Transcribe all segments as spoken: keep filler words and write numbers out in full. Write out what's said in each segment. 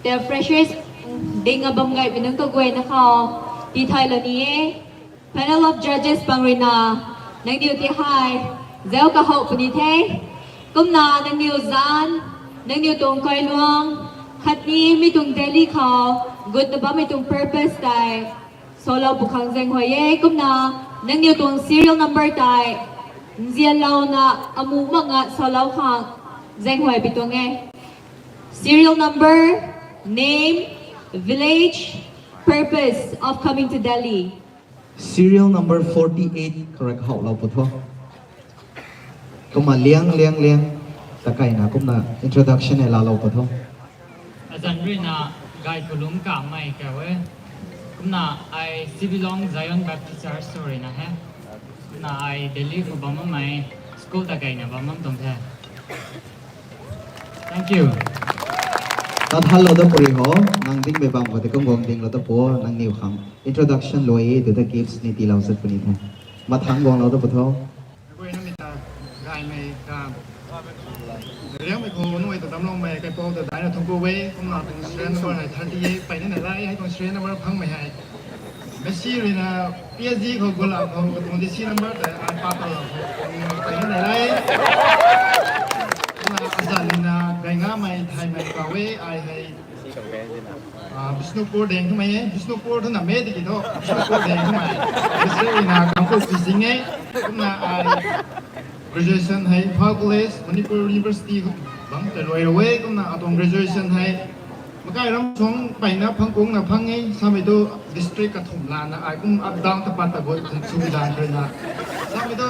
The freshers ding abam gay pinung kaguayna khou tithaylou ni e. Panel of judges pang ruina nangniw ti hei zau kahow puni the. Kumna nangniw zan, nangniw tuang kailuang khatni mi tuang Delhi khou gutna bammei tuang purpose tei salou pu khang zaenghuay e. Kumna nangniw tuang serial number tei nzianlouna amu mak nga salou khang zaenghuay pi tuang e. Serial number, name, village, purpose of coming to Delhi. Serial number forty eight karak hauhlou pu tho. Kumna liang liang liang ta kaina kumna introduction e laalou pu tho. Azan ruina gay kulung kamei kau e. Kumna ai Sibilong Zion Baptist Church ruina he. Kumna ai Delhi khou bam bammei school ta kaina bam bam tuang the. Thank you. Tat hallou da puri ho, nang dingmei bam khou tei kum guang dinglou da pu, nangniw khang introduction luai e, tu ta gifts ni tiilou zat puni the. Mathang guanglou da pu tho. Guaynamei ta, gaymei ta, riangmei khou nuai ta damloumei kaipouc ta daina thuanc ku e. Kumna tuang serial number hei thirty e, peyna nai lai hei tuang serial number phangmei hei. Messi ruina P S G khou gola khou katuang jersey number tei ai pa talou khou peyna nai lai. Kumna azan ruina gaynamei thaymei kau e, ai hei Bishnupur deng thumei e, Bishnupur thuna me tiki tho, Bishnupur deng thumei. Bishnupur ruina Kangpokpi zing e, kumna ai graduation hei Imphal College, Manipur University bam tei luai rou e, kumna atuang graduation hei makai ram suang peyna phang kungna phang e, samei tu district kathumh lana ai kum up down tapat ta gut sumei zan ruina. Samei tu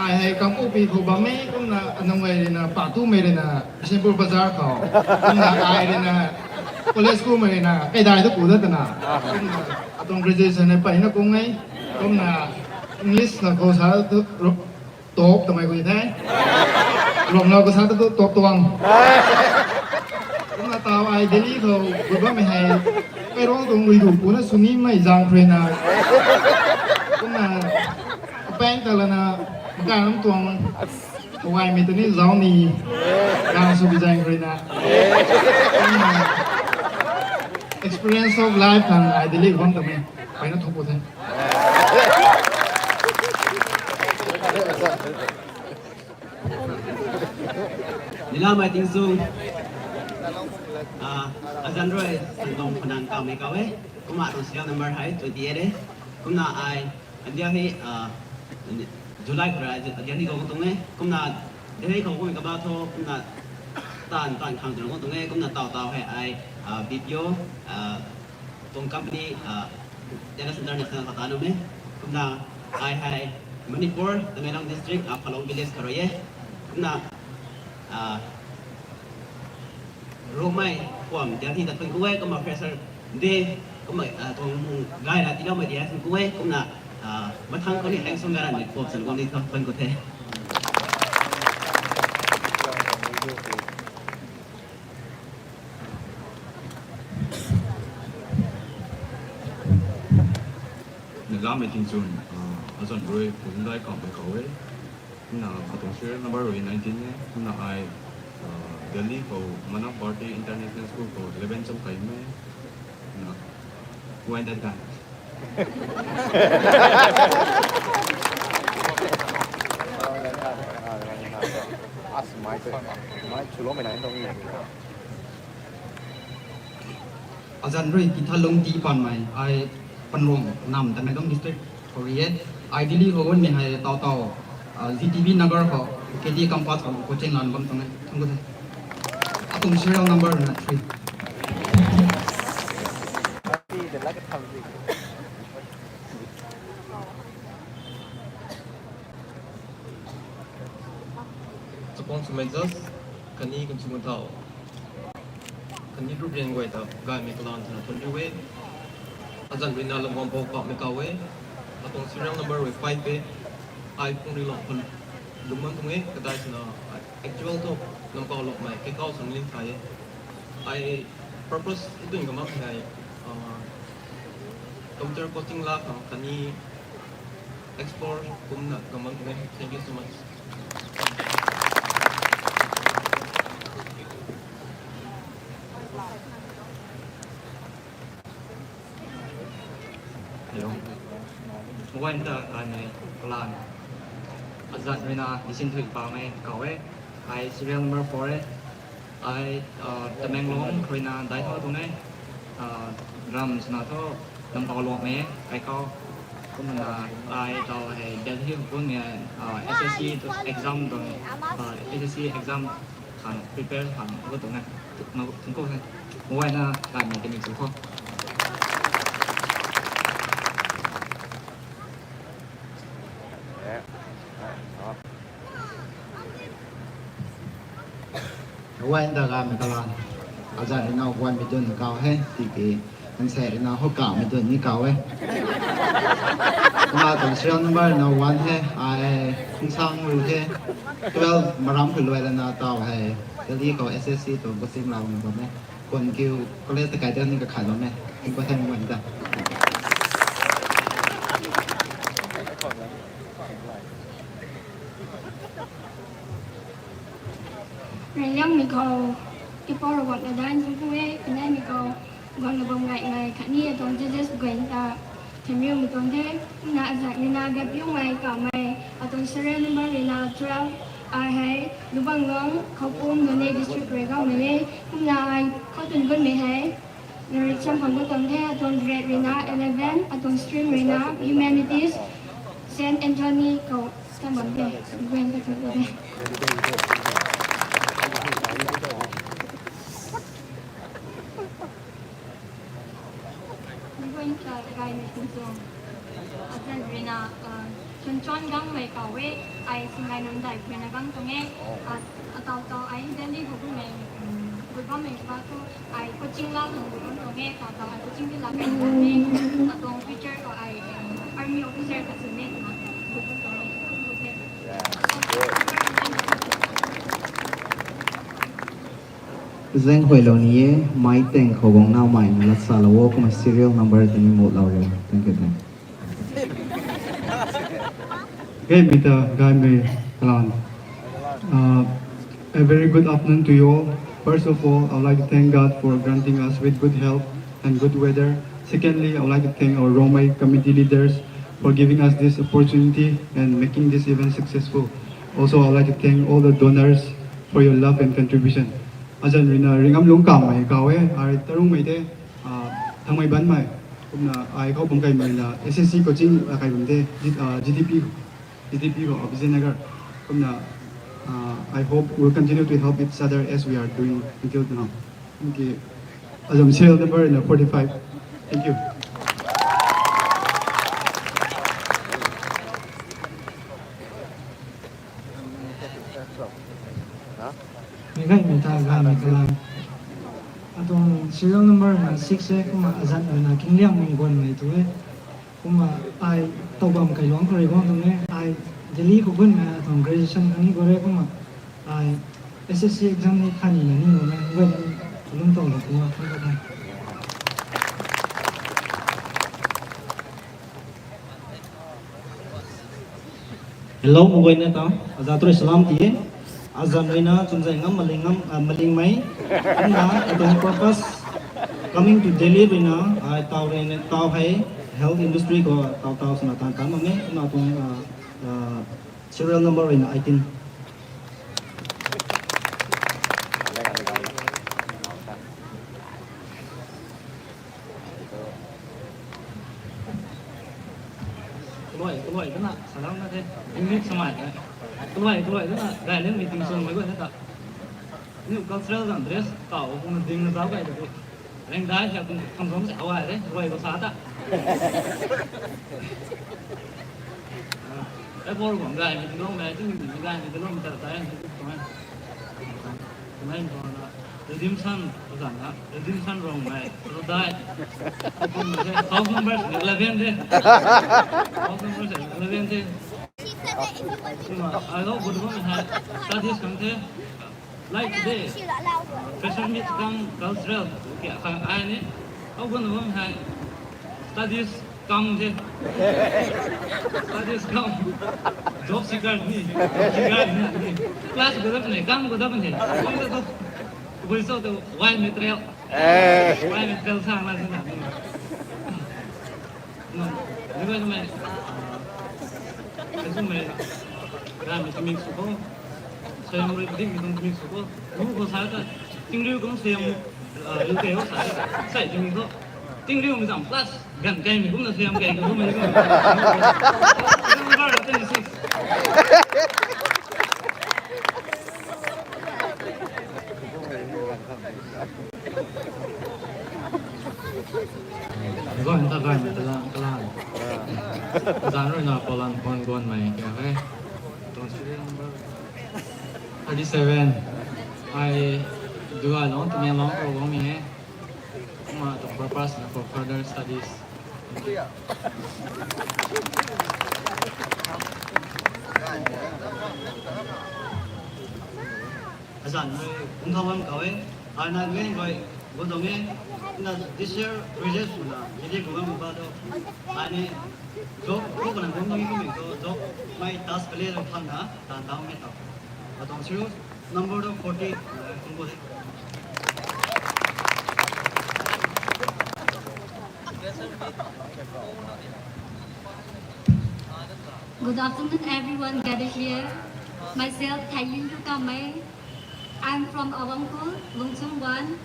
ai hei Kangpokpi khou bam e, kumna anungai ruina, patumei ruina, Bishnupur Bazar khou. Kumna ai ruina college school mei ruina kaidai tu ku da twna. Kumna atuang graduation hei peyna kung e. Kumna English la khou sa tu top twmei ku the. Romlou khou sa tu top tuang. Kumna taw ai Delhi khou gut bammei hei kairong tuang lui du puna sunimei zan ruina. Kumna kapang ta lana makai ram tuang kawaimei ta ni zau ni gang sw bi zaeng ruina. Experience of life khang ai Delhi bam ta me. Peyna thuanc ku the. Nilamei tingzung, azan rui Sangdong Phanang kamei kau e. Kumna atuang serial number hei twenty eight e. Kumna ai India hei July khou ra Delhi khou tuang e. Kumna Delhi khou kummei kaba tho kumna taanv taanv khang twna tuang e. Kumna taw taw hei ai B P O tuang company Tenas International khou ta nu e. Kumna ai hei Manipur, Tamenglong District, Phalong Village khou rui e. Kumna Rongmei kuam Delhi ta thuanc ku e, kumna fresher day, kumna tuang mung gay ra tiiloumei ti thuanc ku e, kumna mathang khou ni thank song garamei kuam san guang ni thuanc ku the. Nilamei tingzung, azan rui Pumdai Kamei kau e. Kumna katuang serial number rui nineteen e. Kumna ai Delhi khou Manavbharti International School khou eleven cham kai me. Kumna wine that guy. Azan rui Kithalung T Panmei, ai Panrong nam Tamenglong District khou rui e. Ai Delhi khou gunmei hei taw taw G T B Nagar khou K T Campus khou coaching lan bam tuang e. Thuanc ku the. Atuang serial number na three. Chapang swmei judge, khatni kanchumei thau, khatni group rian guay ta gaymei kalan twna thuanc riu e. Azan ruina Lamguangpou Kamei kau e. Atuang serial number rui five e. Ai Phungri Longkhun lungc bam tuang e, kadai swna actual thu Lamkau Longmei Kaikhau Sangling thay e. Ai purpose twna kamam hei computer coaching la khang khatni explore kumna kamam e. Thank you so much. Mobile ta kanei kalan. Azat ruina isin thui pa mei kau e. Ai serial number four e. Ai Tamenglong ruina dai tho tuang e. Ram suna tho nam kau luang mei ai kau. Kumna ai tau hei Delhi hukun mei S S C exam tuang S S C exam khan prepare khan ko tuang e. Thungku hei. Mobile na kanei kani chu kho. Wan ta ga mei kalan. Azat rui na wan mei dun kau he, tiki. Ansei rui na ho kau mei dun ni kau e. Kumna tuang serial number na one he, ai Kungsang Ru he. Twelve maram khou luai lana tau he. Delhi khou S S C tuang coaching lau ni bam e. Kon kiu college ta kai ta ni kakhan bam e. Tingko thang wan ta. Ringliangmei khou, tipou Ravguangc ta daeng thungc ku e, kaneimei khou, guangna bam gaymei khatni atuang judges guay ta, thanriumei tuang the, kumna azat rui na gapiumei kamei, atuang serial number rui na twelve, ai hei, Lubang Long, Khoupum, Noney District rui gaumei e, kumna ai, khou tun gunmei hei, Naricham khang gu tuang the, atuang grade rui na eleven, atuang stream rui na Humanities, Saint Anthony khou, tam bam the, Gwen ka thun the. Gwen ka gaymei thun tuang. Azat rui na, ah, Chunchon Gangmei kau e, ai Singnai Namdai rui na gang tuang e, ah, atau tau ai Delhi khou gu mei, um, gu bam mei ba tu, ai coaching la khang gu bam tuang e, atau tau ai coaching di la khang gu bam e, atuang future khou ai, um, army officer khat sw e, twna gu bam tuang e. Zaeng huaylou ni e, mei tang khou guang naumei na lat salou o, kumna serial number tei ni mutlou riu. Thank you, thank you. Gaymei ta, gaymei kalan. Uh, a very good afternoon to you all. First of all, I would like to thank God for granting us with good health and good weather. Secondly, I would like to thank our Rongmei committee leaders for giving us this opportunity and making this event successful. Also, I would like to thank all the donors for your love and contribution. Azat rui na Ringam Lungkangmei kau e, ai Tarungmei the, ah, Thangmei Banmei. Kumna ai khou bam kaimei na S S C coaching, ah, kai bam the, G-, ah, G T P, G T P khou, ah, Vijaynagar. Kumna, ah, I hope we'll continue to help each other as we are doing until now. Okay. Azam serial number na forty-five. Thank you. Mei gaymei ta gaymei kalan. Atuang serial number na six e, kumna azat rui na Kingliangmei Guanmei tu e. Kumna ai Toubam Kailuang khou rui guang tuang e. Ai Delhi khou gunmei atuang graduation khatni gu re, kumna ai S S C exam ni khatni na ni lou e. Guay ni kalum tow lou kumna thangc ka the. Hello, meic guayna ta, azat rui salam ti e. Azat rui na Chunzai Ngam Maling Ngam, ah, Malingmei. Kumna atuang purpose coming to Delhi rui na, ai tau rui na, tau hei health industry khou tau tau swna tan tan mak e. Kumna atuang, ah, ah, serial number rui na eighteen. Kaluai, kaluai dana, salang na the. English samai the. Kaluai, kaluai dana, gay leng meeting sung mai guay na ta. Niu cultural zang dress, tau, kung ding na zau gay de. Rengdai siak tuang kham zong sa wai re, ruai khou sa ta. Ah, e bor guang gay meeting long mei, tingmei meeting gay meeting long mei ta ta e, tuang e. Tuang e, tuang na. Redemption, azan na, Redemption Rongmei, Rudai. House number eleven de. House number eleven de. Kumna, ai lou, good morning, hai. Studies khang the. Like today, fresher meet cum cultural. Okay, khang ai ni. How good morning, hai. Studies Kam the. Studies kam. Job seeker ni. Job seeker ni. Class go dap ni, kam go dap ni. Kung ta tu. Kung so tu, why material? Eh. Why material sa na sa na. No. Guay na mei, ah, kaisumei, guay mei tingmik sw khou, suaihiam rui dingmei tuang tingmik sw khou, bu khou sa ta, tingriu kum suaihiam, ah, lu kei ho sa, sai tingmik khou, tingriumei zam plus, ganv keimei kumna suaihiam kei khou mei kum. Number twenty six. Guay ta guay mei ta la, ka la. Zan rui na palan pon guan mei kya hei. Tuang serial number thirty seven. Ai duai long, Tamenglong khou guangmei e. Kumna tuang purpose na for further studies. Azanc rui kum thau bam khou e, ai na gay guay, gu tuang e, na this year graduate swna, Delhi gu bam ba tu, ai ni, job, gu kana kum tuang e kum e tu, job, mei task kali rui phang na, tan tau mei tau. Ba tuang serial number tu forty, kum gu de. Good afternoon, everyone gathered here. Myself, Thaiyin Lukamei. I'm from Awangkhul, Lungchung one.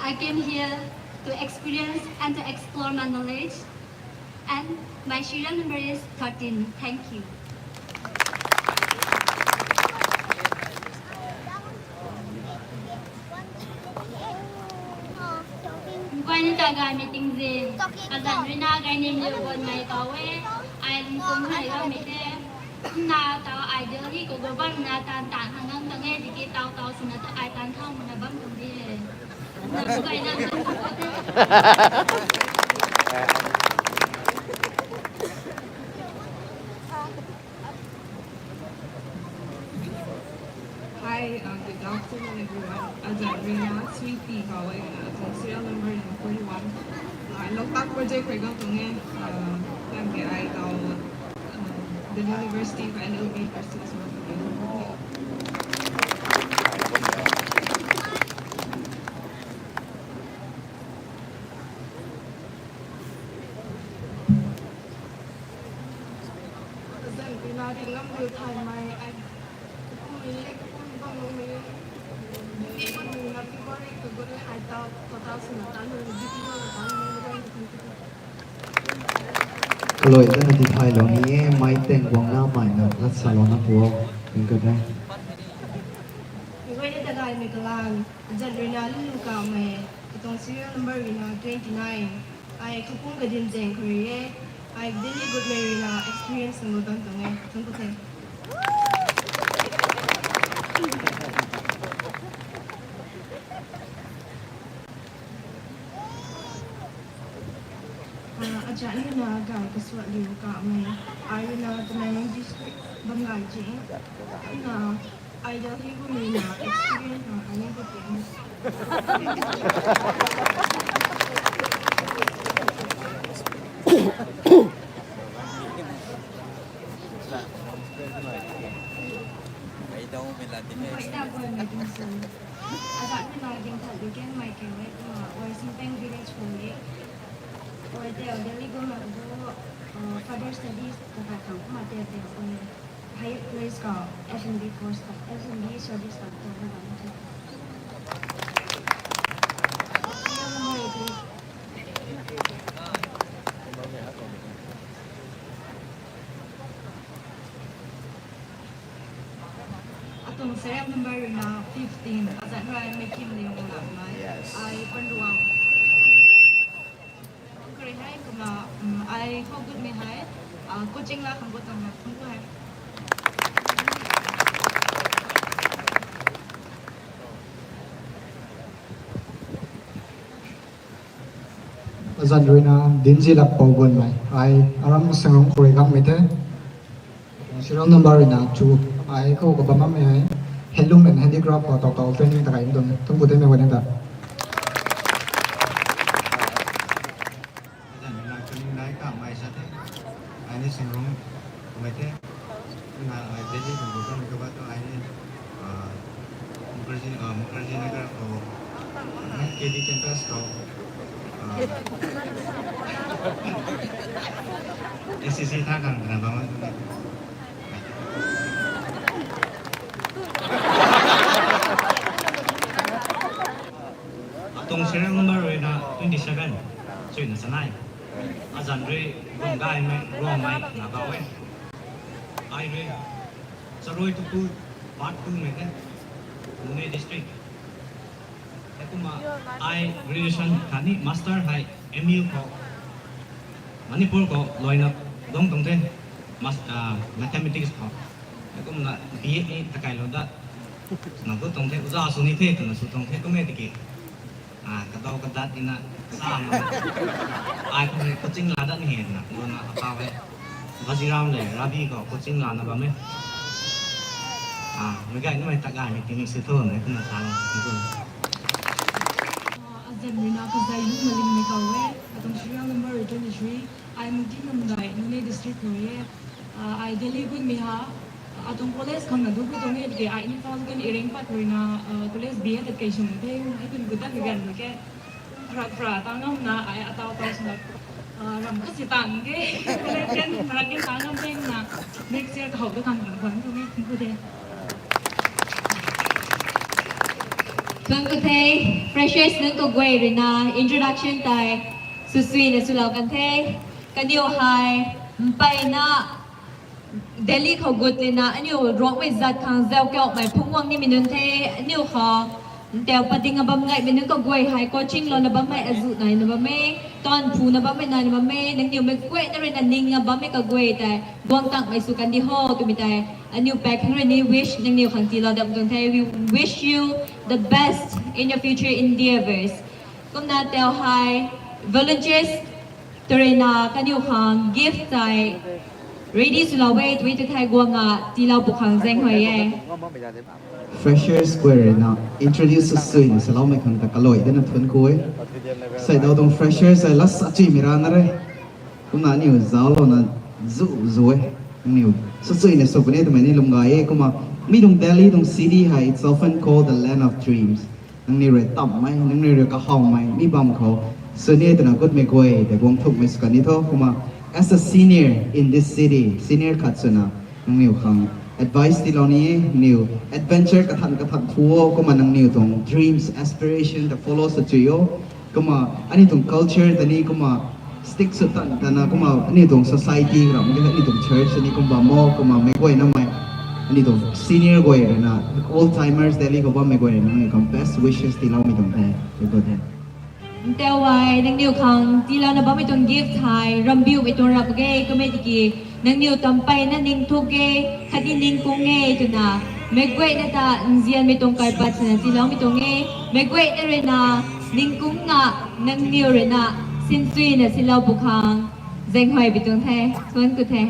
I came here to experience and to explore my knowledge. And my serial number is thirteen. Thank you. Guay ni ta gay meeting zin, azanc rui na gay nim liu guan mei kau e, ai kum hei gay mei te, na tau idol hi khou gu bam na tan tan hang ngang tang e, tiki tau tau swna ta ai tan thau mana bam tuang di e. Na gu gay na ngang tang e. Hi, uh, good afternoon, everyone. Azanc rui na Sweetie kau e, azanc serial number forty-one. Uh, Loktak project rui guang tuang e, uh, lam ke ai tau, uh, the University of L L B first semester. Azanc rui na ringam liu thaymei, ai, kapumei, kapum bam loumei, kapumei na February kagut hei tau, tau tau swna tan, tau swna tan. Kalui tana tithaylou ni e, mei tang guangna mei na lat salouna puo, tingka de. Guay ni ta gay mei kalang, azanc rui na Lulukamei, katuang serial number rui na twenty-nine. Ai kapum kadin zaeng khou rui e, ai Delhi gutmei rui na experience nang gu tan tuang e, thangc ku the. Ah, azanc rui na gay kasuat liu kamei, ai rui na Tamenglong district bam gay jing. Na, idol hi gu mei na experience na ani gu ting. Azanc rui na ding than lu kan mei kei e, kumna ai Simpang village khou e. Ai tei Delhi gu mak gu, uh, further studies kakai khang kumna tei tei e. Higher place khou F and B course khou, F and B service khou tei na bam the. Atuang serial number rui na fifteen, azanc rui mei kim liu ngamei. Yes. Ai Panduang. Kari hei kumna, um, ai khou gutmei hei, ah, coaching la khang gut tuang na, thangc ku hei. Azanc rui na Dinzilakpou Gonmei, ai aram Sangrong khou rui gangmei the. Serial number rui na two, ai khou kabam bammei hei handloom and handicraft khou tau tau training ta kai tuang, thangc ku the mei guay ni ta. Azanc rui na Kaning Dai Kamei sa the, ai ni Sangrong mei the. Na ai Delhi khou gu bam khou ba tu ai ni, ah, Mukherjee, ah, Mukherjee Nagar khou, ah, K D campus khou, ah, Si tha khang twna bam. Atuang serial number rui na twenty seven. Suina sanai. Azan rui Guanggaymei, Guangmei na bau e. Ai rui Charoi Tupu part two mei the. Pune district. Heikumna ai graduation khatni master hei M U khou, Manipur khou luaina dungc tuang the, mas-, ah, mathematics khou. Heikumna B Ed ni takailou dat, na tu tuang the, uza sw ni the, twna sw tuang the, kum e tiki. Ah, kadau kadat ina sa ma. Ai khou coaching la dat ni hei na, luna atau e. Bajiram le Rabi khou coaching lana bam e. Ah, mei gay numei ta gaymei tingmik si tho na, kumna sa la. Azam rui na kazai lu maling mei kau e, atuang serial number twenty three, ai Mukti Namdai, Noney District khou e. Ah, ai Delhi gunmei ha, atuang college khang na du gu tuang e, tiki ai ni pau kan iring pat rui na, ah, college B A tat kei sum the, hei kun gu dat mi gan mak khe. Phra phra ta ngamna, ai atau tau swna, ah, ram khat si tang ge. College kan phra kan ta ngam teng na, next year kahou ta khang khang khang tu ni, thank you de. Thuanc ku the, freshers nunc kaguay rui na introduction tei swsuina swlou kan the. Kaniw hei mpeyna Delhi khou gut lina aniu Ruangmei zat khang zauc kauhmei phungc guang nimei nunc the. Aniu khou ntau pading a bam ngaimei nunc kaguay hei coaching louna bammei azuh naina bam e, taanv phuna bammei naina bam e, nangniw mei guayna rui na ningna bammei kaguay tei guang tangmei sw kandi ho twmei tei aniu paek khang rui ni wish nangniw khang tiilou dat tuang the. We wish you the best in your future endeavours. Kumna tau hei volunteers tw rui na kaniw khang gift tei ready swlou e, twi tu thei guang a tiilou pu khang zaenghuay e. Freshers guay rui na introduce swsuina saloumei khang ta kalui dana thuanc ku e. Sei dau tuang freshers hei last achuimei rana re. Kumna aniu zauclouna zu zu e. Aniu swsuina sw puni twmei ni lwm gay e. Kumna mi tuang Delhi tuang city hei, it's often called the land of dreams. Nangniw rui tammei, nangniw rui kahawmei mi bam khou sw ni twna gutmei guay tei guang thukmei sw kan ni tho. Kumna as a senior in this city, senior khat swna nangniw khang advice tiilou ni e. Nangniw adventure kathan kathan thu o, kumna nangniw tuang dreams, aspiration ta follow sw chui o. Kumna aniu tuang culture ta ni kumna stick sw tan tana kumna aniu tuang society ram ni aniu tuang church ni kumna bam o. Kumna meic guaynamei aniu tuang senior guay rui na, old timers Delhi khou bammei guay rui na nangniw khang best wishes tiiloumei tuang the. Ntau e, nangniw khang tiilouna bammei tuang gift hei rambiumei tuang rap ge, kum e tiki nangniw tampeyna ningthuk ge, khatni ningkung e twna meic guayna ta nzianmei tuang kaipat swna tiiloumei tuang e. Meic guayna rui na ningkung na, nangniw rui na sinsuina silou pu khang zaenghuay bi tuang the. Thuanc ku the.